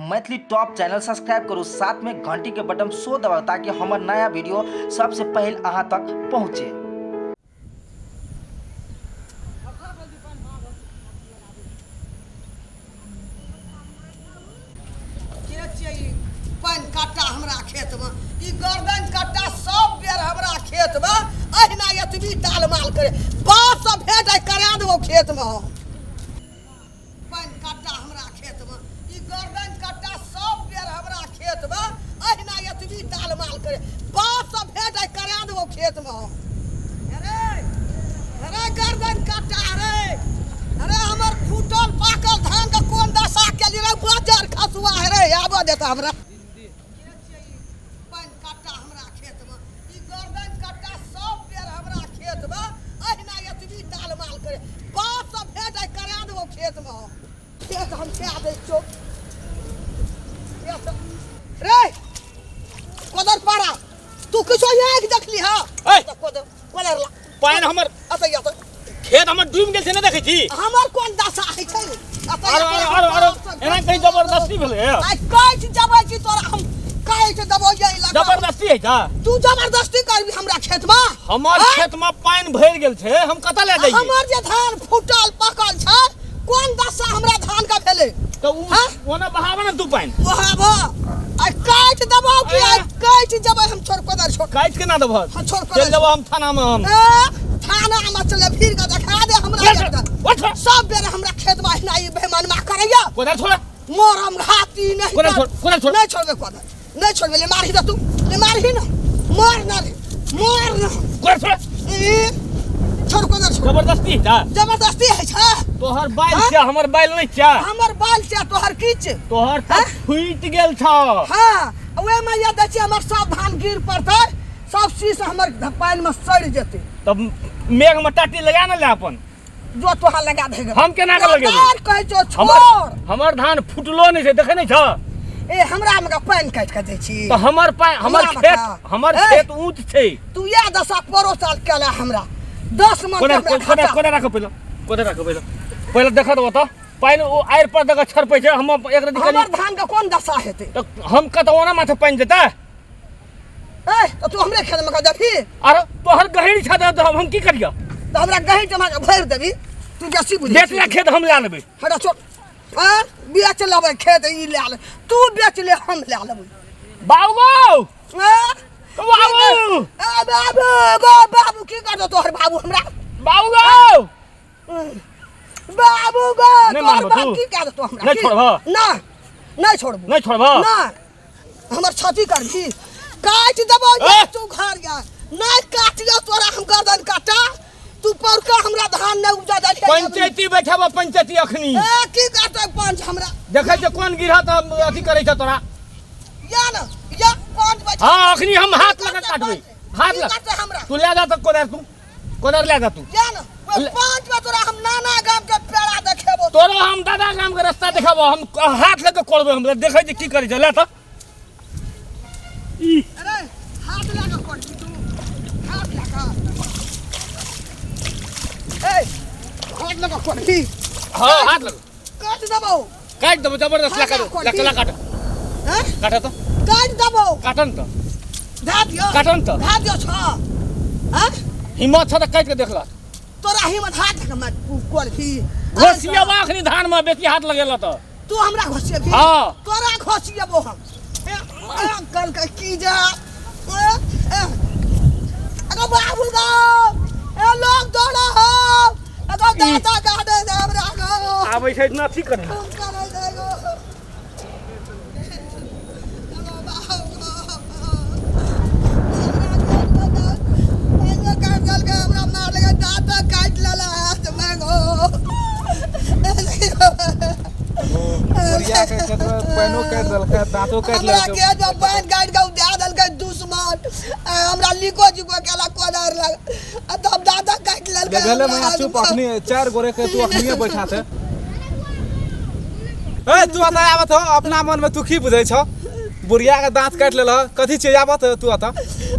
Maithili top channel subscribe करू, साथ में घंटी के बटन सो दबाउ ताकि हमर नया वीडियो सबसे पहले अहाँ तक पहुँचे। के छियै ई पानि कट्टा हमरा खेतमे? ई गर्दन कट्टा सब बेर हमरा खेतमे अहिना एतबी तालमाल करे। बापसँ भेंट आइ करा देबौ खेतमे हम। पानि कट्टा हमरा खेतमे, ई गर्दन कट्टा सब बेर हमरा खेतमे अहिना एतबी तालमाल करे। बापसँ भेंट आइ करा देबौ खेतमे हम। अरे अरे गर्दन कट्टा रे, अरे हमर फूटल पाकल धान के कोन दशा केली रे? बजर खसुआ है रे, आबऽ देता हमरा। पानि कट्टा हमरा खेतमे, ई गर्दन कट्टा सब बेर हमरा खेतमे अहिना एतबी तालमाल करे। बापसँ भेंट आइ करा देबौ खेतमे हम। खेत हम कए दै छियौ खेत रे। कोदर पारा तू किछो आँखि देखली हँ? ऐ! कोदर कोदर ला। पानि हमर अतै अतै खेत हमर डूबि गेल छै, नहि देखै छी? हमर कोन दशा होइ छै? अतै आरो आरो आरो आरो एना कहीं जबरदस्ती भेलै हे? आइ काटि जबै छी तोरा हम, काटि देबौ ये इलाका। जबरदस्ती है का? तू जबरदस्ती करबी हमरा खेतमे? हमर आँय? खेत में पानि भरि गेल छै, हम कतऽ लए जाइए? हमर जे धान फूटल पकल छै, कोन दशा हमरा धान के भेलै? तऽ उ हाँ? ओना बहाबऽ ने तू पानि। बहाबऽ आइ काटि देबौ कि आइ काटि जेबै हम। छोड़ कोदारि, छोड़। काटि केना देबह? हाँ, छोड़ कोदारि। चलि जेबऽ हम थाना में हम। ए, थाना में चले फिर के देखा दे हमरा। छोड़, एकटा। छोड़, छोड़। सब बेर हमरा खेत में अहिना ई बेईमानमा करैया। कोदारि छोड़। मोरम घाती नहीं। कोदारि छोड़, कोदारि छोड़। नहीं छोड़बे कोदारि, नहीं छोड़बे। ले मारही दे तू, ले मारही ना, मार ना रे, मार ना। कोदारि छोड़। ई, छोड़ कोदारि, छोड़। जबरदस्ती है का? जबरदस्ती है छा? तोहर बाइल हाँ? छै, हमर बाइल नहीं छै। हमर बाल छै, तोहर की छै? तोहर तऽ हाँ? फूटि गेल छौ। हाँ, ओए में यह दै छियै हमर सब धान गिर पड़तै, सब शीश हमर पानि में सड़ि जेतै। तब मेघ में टाटी लगा ने ले अपन। जो तोहर लगा देगा। हम केना के लगेबै? तोहर कहै छौ हमर छोड़। हमर धान फुटलो नहि छै, देखै नहि छह? ए, हमरा में पानि काटि के दै छी तऽ हमर पानि, हमर हमरा खेत बता। हमर ए! खेत ऊँच छै। तू इएह दशा परो साल केला हमरा 10 मन कोना के हमरा कोना घाटा। कोना राखो पहिले, कोना राखो पहिले, पहिले देखऽ दो तऽ पानि ओ आड़ि पर दऽ कऽ छरपै छै। हम एक रति कनि हमर धान के कोन दशा हेतै? तऽ हम कतऽ ओना माथे पानि जेतै? ए, तऽ तू हमरे खेत में के देबही? आरो तोहर गहीर छह तऽ हम की करियौ? तऽ हमरा गहीर जमा के भरि देबही तू, बेसी बुझै बेच छी। ले खेत, हम लए लेबै। हटा, छोड़। आँ, बेच लेबै खेत? ई लए ले तू, बेच ले, हम लए लेबै। बाबू। आँ? बाबू। ए बाबू गो बाबू, की करतौ तोहर बाबू हमरा? बाबू गो। बाबू गो। नहि तोहर मानबह बाप तू? की करतौ हमरा? नहि की? छोड़बह? ना, नहि छोड़बो। नहि छोड़बह? ना, हमर क्षति करबी, काटि देबौ। ए! तू घर जा, नहि काटियो तोरा हम गर्दन काटा। तू पौरका हमरा धान नहि उपजा दै छै। पंचायती बैठाबऽ, पंचायती अखनी। ए, की करतै पंच हमरा? देखै छै कोन गिरह तऽ अथी करै छै तोरा। या न या पंच बैठा। हाँ, अखनी हम हाथ की लगा करतै काटबै। पंच? हाथ की लगा। करतै हमरा? तू ले जा तऽ कोदारि, तू कोदारि ले जा तू। या न ओहि पंच में तोरा हम नाना गाम के पेड़ा देखेबो। तोरा हम दादा गाम के रास्ता देखाबो। हम हाथ लग के करबै, हम देखै छी की करै छै। ले तऽ ई। अरे हाथ लगा करबी तू? हाथ लगा, ए, हाथ लगा करबी? हाँ, हाथ लग। काट देबो। काटि देबो जबरदस्त। ला हाथ काट, लगा ला ला काट। हैं? काट तऽ। काट देबो। काटन तऽ। धा दियो। काटन तऽ। धा दियो छ। हैं? हिम्मत छ तऽ काटि के देख ल। तोरा हिम्मत हाथ के मत करबी? घोसियाबा अखनी धान में बेसी हाथ लगेला तऽ। तू हमरा घोसियेबी? हाँ। तोरा घोसियेबो हम। ए, ए, कल के की जा। ए, ए। अगो बाबू गो, ए लोग दौड़ा हो, अगो दादा गाड़े दे हमरा गो। आबै छै इतना अथी करे। फोन करे दे गो। अगो बाबू गो, हमरा काट देलकै, हमरा मारलकै, दाँत काटि लेला हाथ में गो। बुढ़िया के खेत में पानिओ काटि देलकै, दाँतो काटि हमरा लेलकै। खेत में पानि काटि कऽ दए देलकै दुश्मन। आ हमरा लिको जिको केला कोदारि लग आ तब दाँत काटि लेलकै देखले हमरा मैं हाथ चुप में। अखनी चारि गोरे के तू अखनिए बैठा थे। ए, तू अतऽ आबत हो, अपना मन में तू की बुझै छ? बुढ़िया के दाँत काटि लेलह, कथी छै? आबत हो तू अतऽ।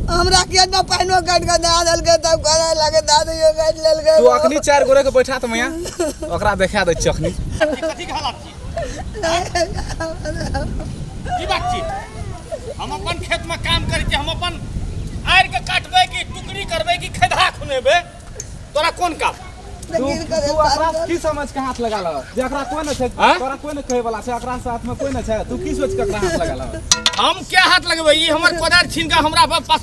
हमरा खेत में पानिओ काटि कऽ दए देलकै, तब करे लगे दाँतो काटि लेलकै। तू अखनी चारि गोरे के बैठा त मैया, ओकरा देखा दै छियै अखनी। कथी के हालत छी? की बात छी? हम अपन खेत में काम करै छी, हम अपन आड़ि के काटबै कि टुकड़ी करबै कि खदहा खुनेबै, तोरा कोन काम? तू तू एकरा की समझ के हाथ लगा लह? जे एकरा कोई न छै, तोरा कोई न कहे वाला छै, एकरा साथ में कोई न छै, तू की सोच के एकरा हाथ लगा लह? हम क्या हाथ लगबै? ई हमर कोदारि छीन के हमरा पास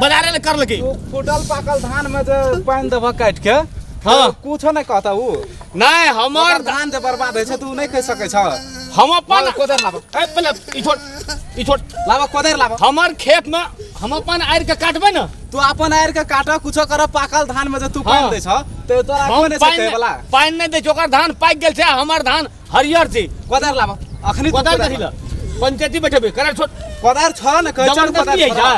बाजारे ले करलकै। तू फूटल पाकल धान में जे पानि देबह काटि के, हाँ। कुछो नहीं कहता ऊ। नहीं, हमर ओकर धान जे बर्बाद होइ छै तू नहीं कहि सकै छह। हम अपन लाबऽ कोदारि लाबऽ। ए, पहिले ई छोड़, ई छोड़। लाबऽ कोदारि लाबऽ। हमर खेत में हम अपन आड़ि के काटबै ने। तू अपन आड़ि के काटऽ, कुछो करऽ, पाकल धान में जे तू पानि हाँ। दै छह तऽ तोरा हम कोई नहीं छै पानि कहै वाला। पानि नहि दै छै, ओकर धान पाकि गेल छै, हमर धान हरियर छै। कोदारि लाबऽ अखनी। तू कोदारि कोदारि कथी लए? पंचायती बैठेबै करा, छोड़। कोदारि छोड़ ने, कहै चल जबरदस्ती कोदारि है छोड़। जा।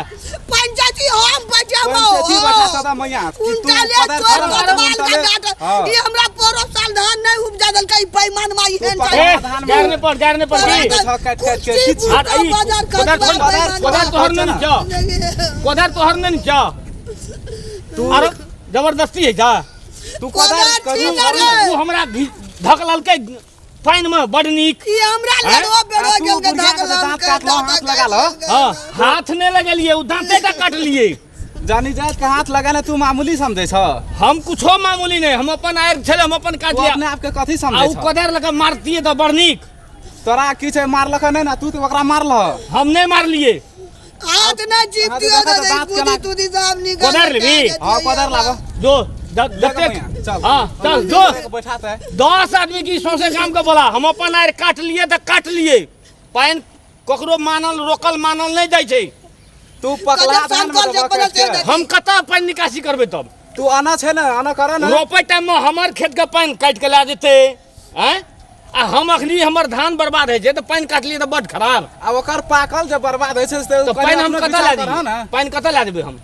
पंचायती हम बचेबो। पंचायती बैठा सदा मैया कि तू उनका ले कोदारि चोर छोड़, कोतवाल उनका का ले। डाट। हाँ। ई हमरा पोरो साल धान नहीं उपजा देलकै, ई बेईमान माई तू हेन पकड़। छै। ए, धान में- गार नहीं पड़, गार नहीं पड़ की। छह काटि काटि के कुर्सी किछु। हाथ भूसा ई, बाजार कोदारि कटवा छोड़, बेईमान कोदारि तोहर नहीं छौ, कोदारि तोहर नहीं छौ। तू आरो जबरदस्ती है जा। तू कोदारि कोदारि करू छीन रे। उ हमरा धक ललकै पानि में बड नीक। ई हमरा हैं? लड़ो बेड़ो आ तू गेल के बुढ़िया के धाक दाँत काटलहो, हाथ लगा लहो। हाँ, हाथ नहीं लगेलिए, उ दांते टा काटलिए। जानी जात के हाथ लगाने तू मामूली समझै छ? हम कुछो मामूली नहीं, हम अपन आयर छले, हम अपन तू काटलिए। अपने आप के कथी आ समझै उ छ? कोदारि लऽ कऽ मारतिए तऽ बड़ नीक। तोरा की छै, मारलक नहि ने? तू तऽ ओकरा मारलह। हम नहीं मारलिए। हाथ नहीं जीप हाथ दियो देखा तऽ दे दाँत कूदी केना- तूदी सब निकल कोदारि लेबही? हाँ, कोदारि लाबऽ। जो जतेक मैया, चल। हाँ चल जो बैठा ते 10 आदमी की सौंसे गाम के बोला, हम अपन आयर काटलिए तऽ काटलिए। पानि ककरो मानल रोकल मानल नहीं जाइ छै। तू पकला कजर धान में संकल जे देबह बनल काटि के। छै। हम कतऽ पानि निकासी करबै तब? तू आना छै ने, आना कर ने। रोपै टाइम में हमर खेत के पानि काटि के लए जेतै, आँय? आ हम अखनी हमर धान बर्बाद होइ छै तऽ पानि काटलियै तऽ बड खराब। आ ओकर पाकल जे बर्बाद होइ छै से तऽ कनि पानि हम अपनो कतऽ विचार लए करह जेबै? ने। पानि कतऽ लए जेबै हम?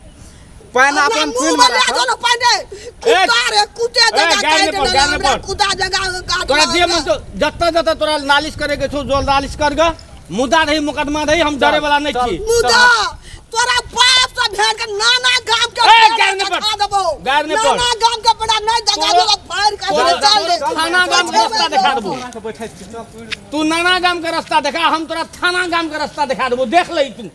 पानि हमरा अपन मुँह चुनि में मे लए राखऽ। जाओ ने पानि रे। कुत्ता रे, कुत्ते ए, जगह गाय काटि नहि पड़, देलक गाय नहि हमरा, पड़। कुत्ता जगह काटि तोरा जे देलक। मन छौ, जतऽ जतऽ तोरा नालिश करे के छौ, जो नालिश कर ग, मुद्दा रही मुकदमा रही, हम डरे वाला नहीं छी। मुदा तोरा बाप से भेंट के नाना गाम के ए, पेड़ा गाय नहि पड़। देखा देबो। गाय नहि पड़। नाना गाम के पेड़ा नहीं देखा तोरा- देबो, फाड़ के तोरा- चल दे। थाना गाम के रास्ता देखा देबो। बैठै छी, चल। तू नाना गाम के रास्ता देखा, हम तोरा थाना गाम के रास्ता देखा देबो, देख ले तू।